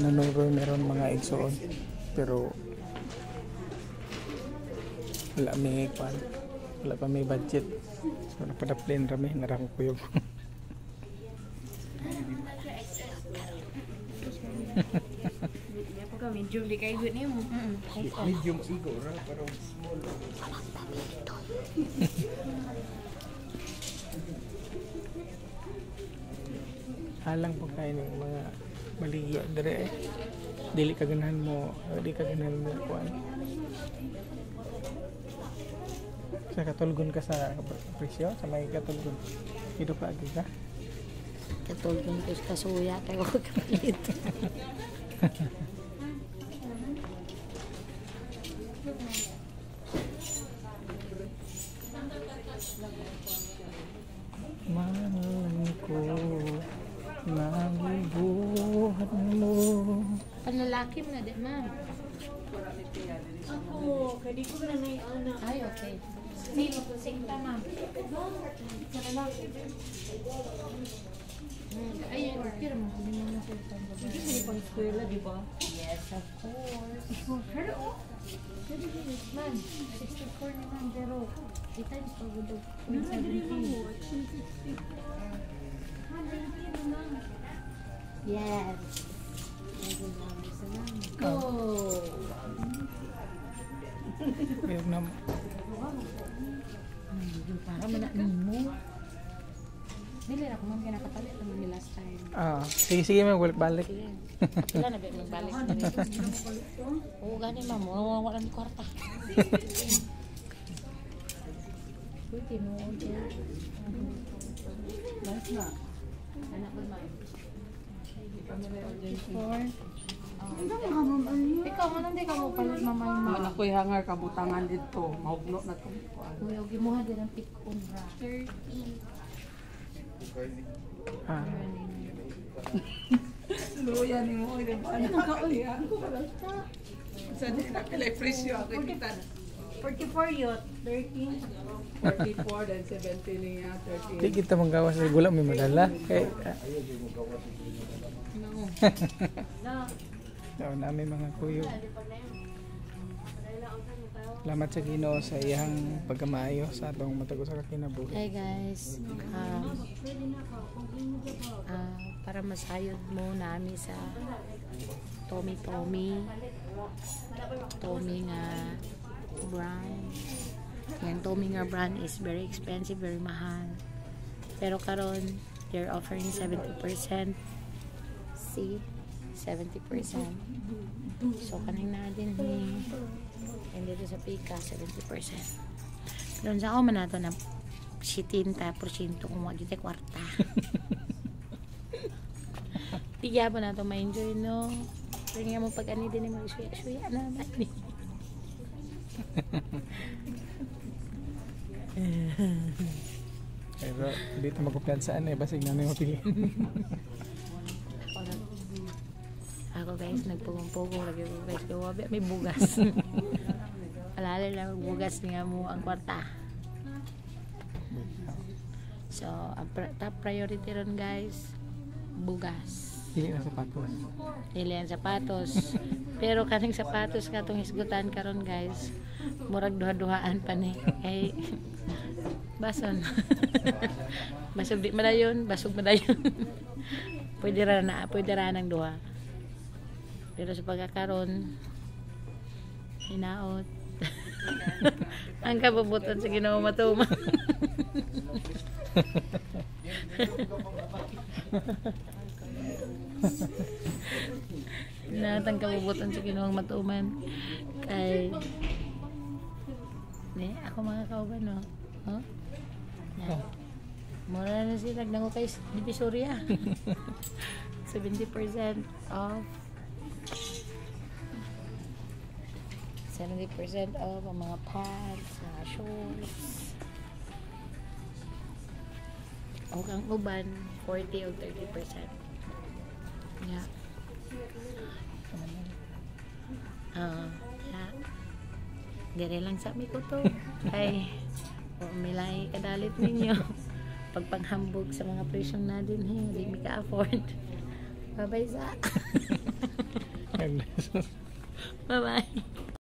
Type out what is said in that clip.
Nanuro meron mga igsoon. Pero wala may kwan. Wala pa may budget. So napadaplin rami nara ko kuyog. Pagka medium di kayo good nimo. Medium igo ra pero small. Halang pagkain ng mga baligya dire eh. Dili ka ganahan mo, dili ka ganahan mo kuan. Sa katulgon ka sa presyo, sa may katulgon. Ito pa agi ka. Katulgon ko sa kasuya kay wa ko kapalit. Mahal ko, nagibuhat mo. Panlalaki mo na di, ma'am. Ako, kadi ko na na ana. Ay, okay. Sino singta, ma'am? Sa lalaki. Ay, okay mo. Hindi mo na sila. Hindi mo pang eskwela, di ba? Yes, of course. Pero oh. Ma'am, 64 na ma'am, pero 8 times pa good of 0.17. Yes. Go! Kuyog na. Para man na nimo. Dili ra ko ma'am kay nakapalit naman ni last time. Ah, sige sige may balik-balik. Sige. Pila na ba magbalik? Oo, gani ma'am. Wala wala ni kwarta. Uy, tinuod siya. Nice na. Anak ko ma'am. 4. Ikaw, man hindi ka mo palit mamay ma. Wala ko'y hangar kabutangan dito. Mahugno na to. Uy, og imuha din ang pick on ra. 30. Ah, Luya ni mo. Di ba? Ano ka uya? Sa di na kila presyo ako kita. 44 yot. 13. 44 then 70 niya. di 30. kita manggawas sa gula may madala. Kay No. oh, namin mga kuyog. Salamat sa Ginoo sa iyang pagkamaayo sa atong matag usa ka kinabuhi. Hey guys, para masayod mo nami sa Tommy Tommy Tommy nga brand. Yan Tommy nga brand is very expensive, very mahal. Pero karon they're offering 70%. See? 70%. So kaning na din ni and dito sa Pika 70%. Pero sa ako man nato na 70% kung wag dito kwarta. Di gyapon na to ma-enjoy no. Pero nga mo pag ani din mo suya-suya na naman. Pero dito magkumpiyansaan eh basig na mo pili. Ako guys, nagpugong-pugong lagi ko guys. Gawa ba may bugas. Alala lang bugas nga mo ang kwarta. So, ang top priority ron guys, bugas. Dili na sapatos. Dili ang sapatos. Pero kaning sapatos nga tong hisgutan karon guys, murag duha-duhaan pa ni. Kay bason. Basog di madayon, basog madayon. Pwede ra na, pwede ra nang duha. Pero sa pagkakaron, hinaot. Ang kabubutan sa Ginoo matuman. Hinaot ang kabubutan sa Ginoong matuman. Kay ni ako mga kauban no. Huh? Na. Mura na sila nagdango kay Divisoria. 70% off. 70% off ang mga pants, mga shorts. O ang uban, 40 o 30%. Yeah. Yeah. Dire lang sa mi ko to. Kay milay kadalit ninyo. Pagpanghambog sa mga presyong na din, eh, di mi ka-afford. Bye-bye sa. God bless. Bye-bye.